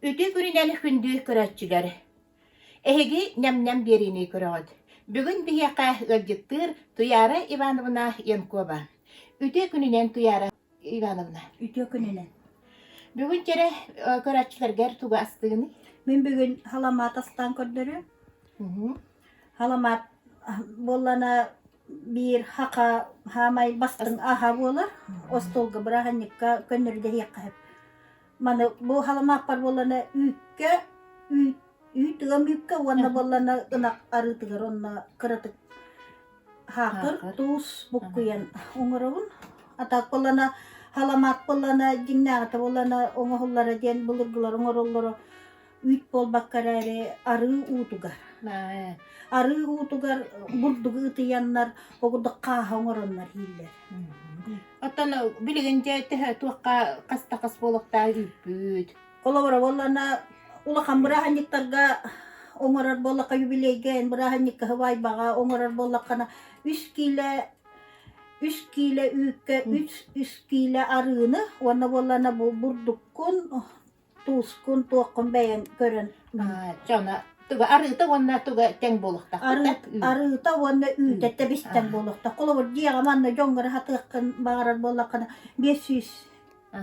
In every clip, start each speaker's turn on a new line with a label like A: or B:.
A: Үтүө күнүнэн күндү көрөөччүлэр! Эһиги ньэм-ньэм биэриини көрөҕүт. Бүгүн биһиэхэ ыалдьыттыыр Туйаара Ивановна Янкова. Үтүө күнүнэн Туйаара Ивановна.
B: Үтүө күнүнэн.
A: Бүгүн кэрэ көрөөччүлэргэр тугу астыыгыный?
B: Мин бүгүн халамаат астаан көрдөрүөм. Халамаат буоллана биир хака хаамай бастыҥ аһа буолар. Остуолга бырааһынньыкка көннөрү дэһиэххэ сөп. Маны бу халамааппар буоллана үүккэ үүт үүт ыам үүккэ уонна буоллана ынах арыытыгар онно кыратык хаакыр, туус буккуйан оҥоробун. Атак буоллана халамаат буоллана дьиҥнээҕитэ буоллана оҥоһуллара диэн былыргылар оҥороллоро үүт буолбакка эрээри арыы уутугар. Арыы уутугар бурдугу ытыйаннар огурдук хааһы оҥороннор ииллэр.
A: Оттон билигин дьэ төһө туохха хас да хас буолуохтаах үүппүт.
B: Холобура буоллана улахан бырааһынньыктарга оҥорор буоллахха юбилейга эн бырааһынньыкка һыбаайбаҕа оҥорор буоллаххына үс киилэ үс киилэ үүккэ үс үс киилэ арыыны уонна буоллана бу бурдуккун туускун туоххун бэйэҥ көрөн
A: Чэ ону туга арыыта уонна туга тэҥ буолуохтаах
B: арыыта уонна үүтэ тэбистэн буолуохтаах холобур дьиэҕэ манна дьоҥҥор хатыаххын баҕарар буоллаххына 500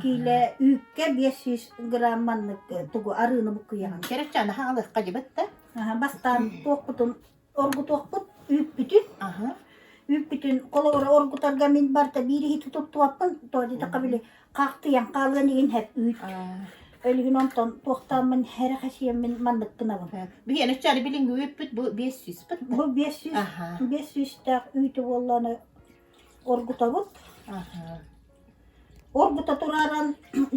B: киилэ үүккэ 500 грамм маннык тугу арыыны буккуйаҕын
A: Кэрэччэ хаалыахха дьибэт да
B: бастаан туохпутун оргутуохпут үүппүтүн үүппүтүн холобура оргутарга мин барыта биир иһити туттубаппын тоҕо диэтэххэ били хаахтыйан хаалыан иһин һэп үүт өлүгүн онтон туохтааммын эрэхэсиэммин маннык гынабын
A: Биһиэн өччөөрү билиҥҥи үүппүт бу 500 быт
B: бу 500 500-тээх үүтү буоллааны оргутабыт оргута турааран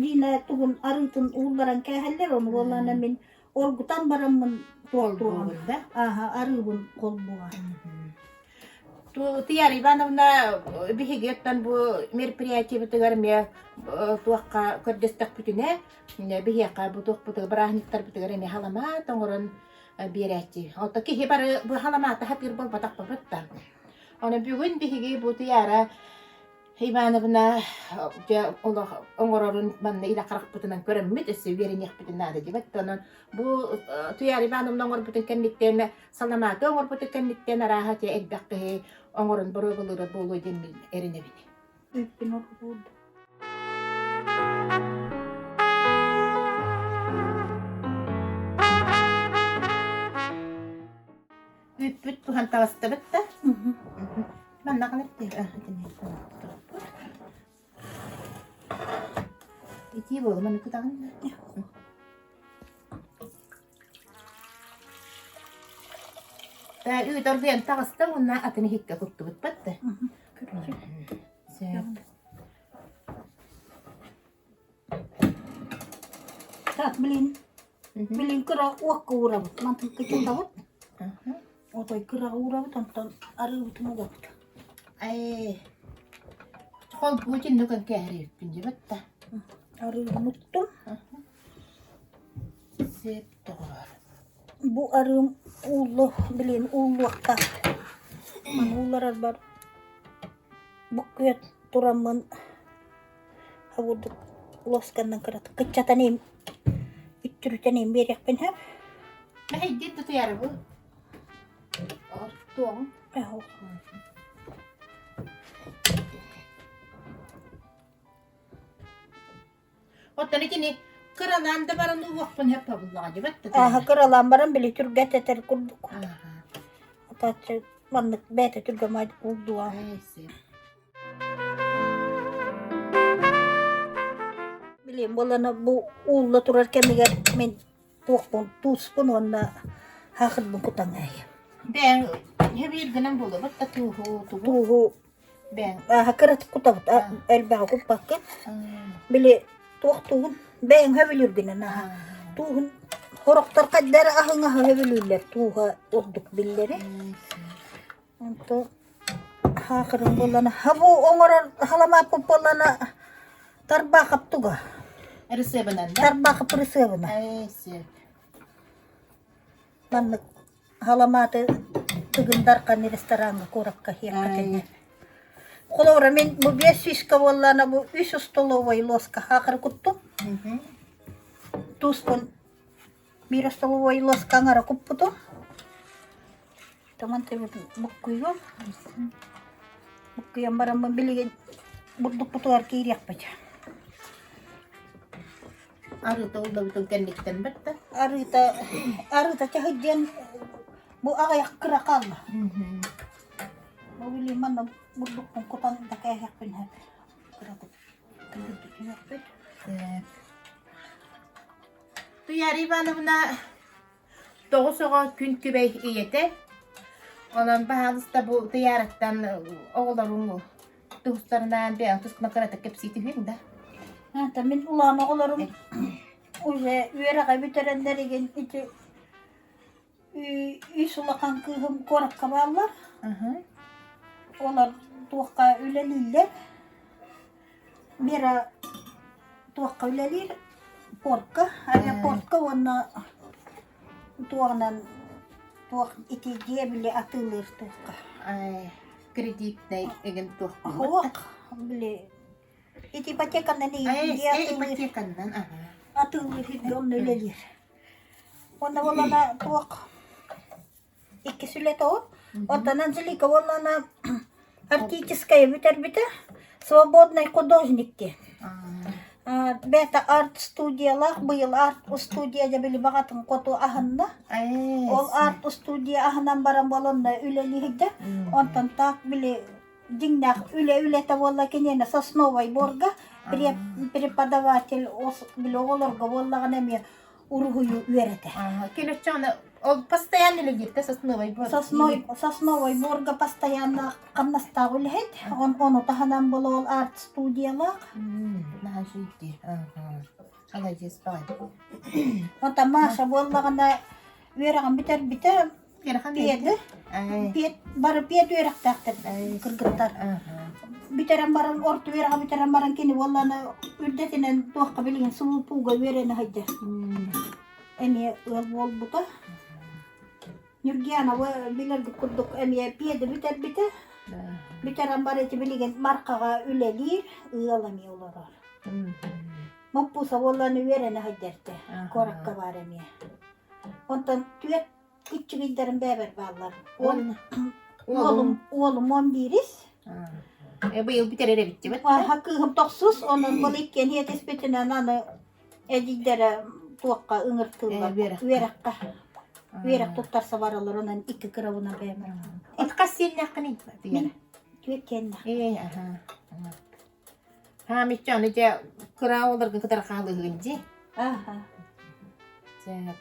B: Лина тугун арыытын уулларан кээһэллэр ону буоллаана мин оргутан бараммын туохтуоҕум
A: да
B: ааһа арыыбын холбуга
A: Туяра Ивановна биһиги оттон бу мероприятиебытыгар эмиэ туохха көрдөстөхпүтүнэ биһиэхэ бу туохпутугар бырааһынньыктарбытыгар эмиэ халамаат оҥорон биэрээччи. Ото киһи бары бу халамааты хатыыр буолбатахпыт да. Ону бүгүн биһиги бу Туяра Ивановна дьэ олох оҥорорун манна илэ харахпытынан көрөммүт өссө үөрэниэхпитин наада диэбэт. Онон бу Туяра Ивановна оҥорбутун кэнниттэн саламааты оҥорбутун кэнниттэн арааһа дьэ элбэх киһи оҥорон боруобалыыра буолуо диэн мин эрэнэбин.
B: Үүппүн оргутуурдум.
A: Үүппүт туһан таҕыстыбыт да. Манна ханар Итии буолла маны кутаҕын да. Үүт оргуйан таҕыста уонна атын иһиккэ куттубут да. Сөп.
B: Так, блин. Блин, кыра уокка уурабыт. Мантан кычытабыт. Отой кыраҕа уурабыт, онтон арыыбытын угабыт.
A: Ай, холбуу итинник кээһириэппин дьибэт да.
B: Арыыбын уктум.
A: Сиэп тоҕор.
B: Бу арыым ууллу, блин, ууллуохтаах. Маны уулларарбар буккуйа тураммын Обурдук лосканнан кыратык кыччатан им үттүрүтэн им биэриэхпин сөп.
A: Мэһэйдиир тутуйары бу. Туоҕуҥ?
B: Эһо.
A: Оттон итини кыралаан да баран уһуохпун сөп буоллаҕа дьибэт да.
B: Ааһа кыралаан баран били түргэтэтэр этэр курдук. Атааччы маннык бэйэтэ түргэмай уурдуа. Билиэн буоллана бу уулла турар кэмигэр мин туохпун тууспун уонна хаахырбын кутан ээйэм.
A: Бэйэҥ биир гынан буолабыт да тууһу тугу
B: Тууһу
A: бэйэҥ
B: ааһа кыратык кутабыт элбэҕи куппаккын. Били туох тууһун бэйэҥ сөбүлүүргүнэн аһа. Тууһун сорохтор хайда эрэ аһыҥаһы сөбүлүүллэр тууһа ордук биллэри. Онто хаахырын буоллана хабу оҥорор халамааппыт буоллана тарбаахап туга
A: Ырысыабынан да?
B: Тарбаахап ырысыабына.
A: Ээ, сөп.
B: Маннык халамааты Тыгын Дархан рестораҥҥа куоракка иһиэххэ кэннэ. Холобура мин бу биэс сүүскэ буоллаана бу үс остолобуой луоска хаахыры куттум. Тууспун. Биир остолобуой луоска аҥара куппутум. Томон буккуйуом. Буккуйан бараммын билигин бурдукпутугар киириэхпит.
A: Арыыта уллабытын кэнниттэн бэртэ.
B: Арыыта арыыта чаһыйдыан бу аҕыйах кыра хаалла. Бу билигин манна бурдукпун кутан да кээһиэхпин сөп. Кыратык кыһырдытыахпыт.
A: Туяра Ивановна 9 оҕо күн күбэй ийэтэ. Онон баһаалыста бу Туяраттан оҕолоруҥ туһустарынан бэйэҥ тускуна кыратык кэпсии түһүөҥ да.
B: Ата мин улахан оҕолорум уже үөрэҕи бүтэрэннэригин ити үс улахан кыыһым куоракка бааллар. Олор туохха үлэлииллэр. Вера туохха үлэлиир? Портка, авиапортка уонна туоҕунан туох ити дьиэ били атыылыыр туохха.
A: Кредитнэй эгин туох
B: Суох, били ити ипотеканан дьиэ атыылыыр
A: ипотеканнан аха.
B: атыылыыр сиргэ онно үлэлиир. Уонна буоллаҕына туох иккис үлэтэ ол. Оттон Анжелика буоллаҕына арктическая бүтэрбитэ, свободный художник диэн. Бэйэтэ арт-студиялаах, быйыл арт-студия дьэ били баҕатын хоту аһынна. Ол арт-студия аһынан баран буоланна үлэлиирдэ. Онтон так били дьиҥнээх үлэ үлэтэ буолла киниэнэ сосновай борга преподаватель били оҕолорго буоллаҕына эмиэ уруһуйу үөрэтэр.
A: Килөччөҕүнэ ол постоянно үлэлииртэ сосновой бор.
B: Сосной, сосновой борга постоянно хамнастаах үлэһит. Он, ону таһынан болол арт-студиялаах.
A: Наһаа үчүгэй. Молодец, баҕай.
B: Онтон Маша буоллаҕына үөрэҕин бүтэрбитэ педы. Пед, бары пед үөрэхтээхтэр кыргыттар. Бүтэрэн баран, орто үөрэҕи бүтэрэн баран кини буоллаҕына үрдэтинэн туохха билигин сулупууга үөрэнэ сылдьар. Эмиэ ыал буолбута. Ньургиана билэргит курдук эмиэ педы бүтэрбитэ. Бүтэрэн баран ити билигин Мархаҕа үлэлиир, ыал эмиэ олорор. Моппуса буоллаҕына үөрэнэ сылдьар этэ, куоракка баар эмиэ. Онтон түөрт Иччигийдэрим бэйэбэр бааллар. Уол, уолум, уолум 11-ис.
A: Э, быйыл бүтэрэр эбиттибит.
B: Аха кыыһым тохсус, онон бұл иккиэн иэтиспитинэн аны эдийдэрэ туохха ыҥыртыыллар. Үөрэххэ. Үөрэх туттарса баралар, онон икки кырабына бэйэм.
A: От хас сиэннээххиний?
B: Мин түөрт сиэннээх.
A: Ээ, аха. Хаамичча аны дьэ кыра оҕолорго кытары хаалыһыгын дии.
B: Аха.
A: Сөп.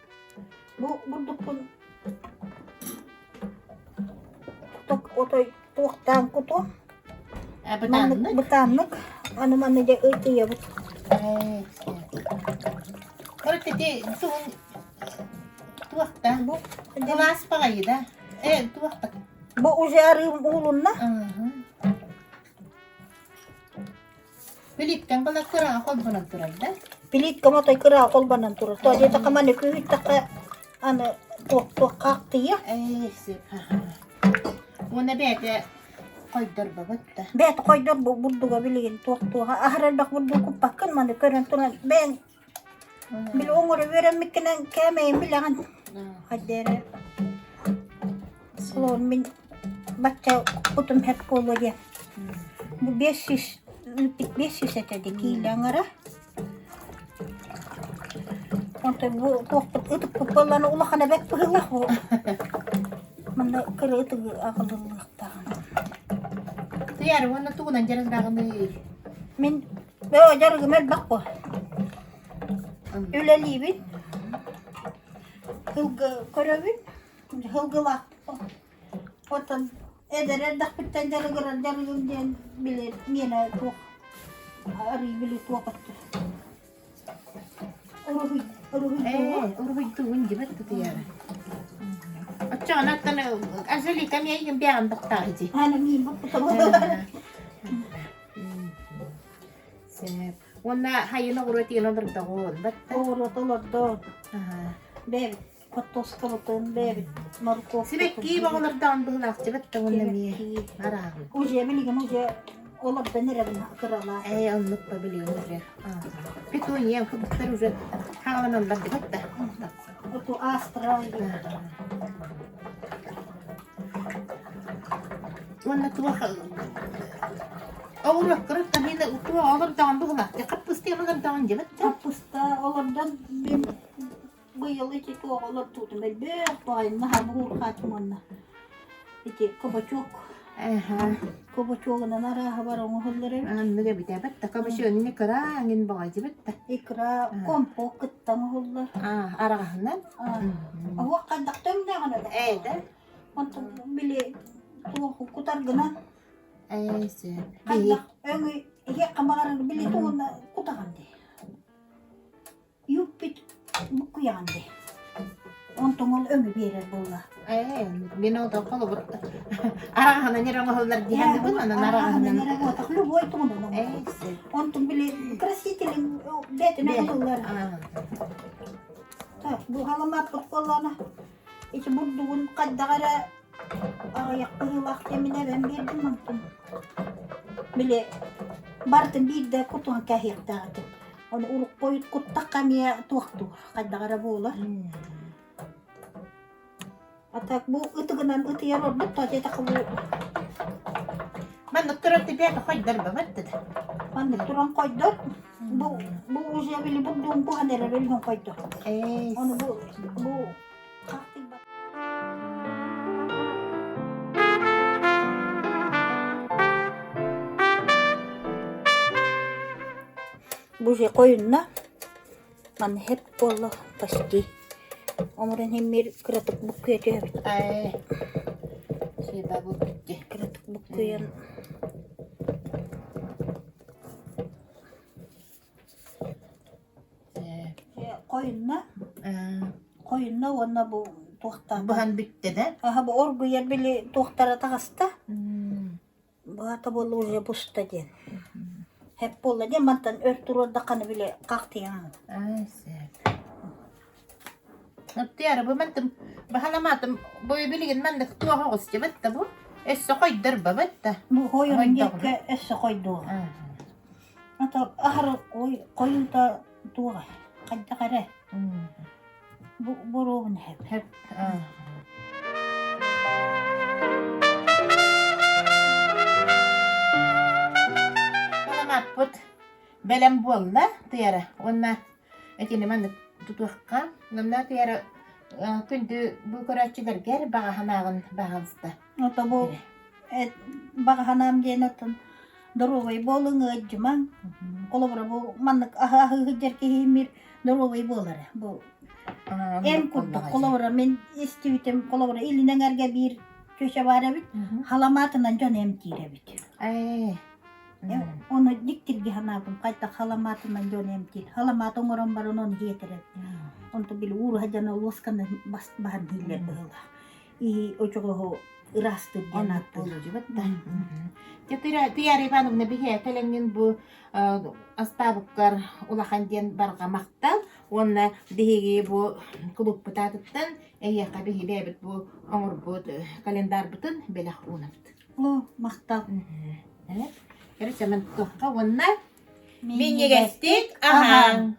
B: Бу бурдукпун ток отой туохтаан куту
A: Бытааннык.
B: Бытааннык. Аны манна дьэ ытыйабыт.
A: Короче, ити тугун туохта?
B: Бу
A: Глаз баҕайы да. Э, туохта?
B: Бу уже арыым уулунна.
A: Билиттэн бала кыраҕа холбонон турар да?
B: Билиткам отой кыраҕа холбонон турар. То диэтэххэ маны күүһүттэххэ аны туох туоххаахтыйа.
A: Ээ, сөп. Уонна бэйэтэ хойдорбобут да.
B: Бэйэтэ хойдор бу бурдуга билигин туох туоха аһар элбэх бурдугу куппаккын маны көрөн туран бэйэҥ били оҥоро үөрэммиккинэн кээмэйин билэҕин. Хайдэрэ Холобур мин бачча кутум һэп буолуо диэн. Бу 500 500 этэ дии киилэ аҥара. Онтон бу туохпут ытыкпыт буоллаҕына улахана бэрт быһыылаах бу. Манна кыра ытыгы аҕалыллыахтааҕын.
A: Туйаара уонна тугунан дьарыгыраҕыный?
B: Мин ээ дьарыгым элбэх буо. Үлэлиибин. Сылгы көрөбүн. Сылгылаах Оттон эдэр эрдэхпиттэн дьарыгырар дьарыгым диэн били миэнэ туох арыый били туох өттө уруһуй уруһуйдуугун
A: Ээ, уруһуйдуугун дибэт тутуйара. Оччоҕуна оттон Анжелика миигин бэҕин баттаах дии.
B: Аны миин буппута буолар.
A: Сөп. Уонна хайын оҕуруо тиэн олордоҕун, батта.
B: Оҕуруот олордо. Бэйэбит хортуоскабытын, бэйэбит моркуоппутун.
A: Сибэкки оҕолордоон быһылаахчыбыт да уонна эмиэ арааһын.
B: Уже билигин уже Олордон эрэбин кыралаах.
A: Ээ, оннук павильон уже. Петуния кыбыстар уже хааланаллар дибэт да.
B: Оту астра.
A: Уонна туох оҕуруоккар тамина туох олордоҕун быһылаах хаппыстыан олордоҕун дьыбыт да.
B: Хаппыста олордон мин быйыл ити туох олордуутум элбэх баҕайы наһаа буһуурхаатым уонна ити кабачок
A: Аха.
B: кабачогунан арааһа бар оҥоһуллар эбит.
A: Аннык эбит эбит да кабачогун икра аңын баҕайы дьыбыт да.
B: Икра компо кытта оҥоһуллар.
A: Аа, араҕаһынан.
B: Оһуох хайдах төҥнөҕүнэ да.
A: Ээ да.
B: Онтон били туох кутаргынан
A: Ээ сөп.
B: хайдах өҥү иһиэххэ баҕарар били тугуна кутаҕын дии. Юппит буккуйаҕын дии. Онтон ол өҥү биэрэр буолла.
A: Ээ, мин ол холобур араҕаһынан эрэ оҥоһуллар дии саныыбын, онон араҕаһынан.
B: эрэ буотах любой тугунан
A: Ээ, сөп.
B: Онтон били красителин бээтинэ оҥоһуллар. Так, бу халамааппыт буоллаҕына Ити бурдугун хайдах эрэ аҕыйах быһыылаах диэммин эбэн биэрдим онтун. Били барытын биирдэ кутуһан кээһиэхтээх этим. Ону урукку куттахха эмиэ туохтуур, хайдах эрэ буолар. А так бу ытыгынан ытыйар ордук то диэтэххэ бу
A: Маннык турар тибиэт хойдор бабат да.
B: маннык туран хойдор. Бу бу уже били бурдугун буһан эрэр өлүһүн хойдор.
A: Ээ,
B: Ону бу бу Бу же хойунна манна хеп буолла почти омуран химмир кыратык буккуйа түһэбит
A: Ээ, сыыба булбут дии.
B: кыратык буккуйан Хойунна хойунна уонна бу туохтаата
A: Буһан бүттэ да?
B: Аһа бу оргуйар били туохтара таҕыста. Баата буолла уже буста диэн. Хэп буолла диэн мантан өр туруордаххына били хахтыйаҥ.
A: Ай сөп. Оттуяра бу мантым баһаламаатым бу билигин маннык туох оҕус дебет да бу өссө хойдор бабат да.
B: Бу хойорун диэккэ өссө хойдуоҕа. Ата аһары ой хойуута туоҕа хайдах эрэ бу боруобун хэп.
A: Хэп. Баламаппыт бэлэм буолла тыйара уонна итини маннык тутуохха манна тыйара күндү бу көрөөччүлэргэр баҕа санааҕын баҕалыста.
B: Ото бу баҕа санаам диэн оттон доруобай буолуҥ ыалдьымаҥ. Холобура бу маннык аһы аһыы сылдьар киһи мир доруобай буолара. Бу эм курдук холобура мин истибитим холобура илин эҥэргэ биир чүөчэ баар эбит халамаатынан дьон эмтиир эбит.
A: Ээ.
B: Ону диктирги санаабым хайдах халамаатынан дьон эмтиир. Халамаат оҥорон баран ону иһиэтэр эбит. Онтон били ууруһа дьоно луосканы баһан дииллэр быһыылаах. И очоҕоһу ыраастыыр диэн ааттыыр.
A: Да. Туяра Ивановна биһиэ кэлэҥҥин бу астаабыккар улахан диэн барҕа махтал уонна биһиги бу клубпут аатыттан эһиэхэ биһи бэйэбит бу оҥорбут календарбытын бэлэх уунабыт.
B: О, махтал.
A: Короче, мен туохха уонна минньигэстик аһаҥ.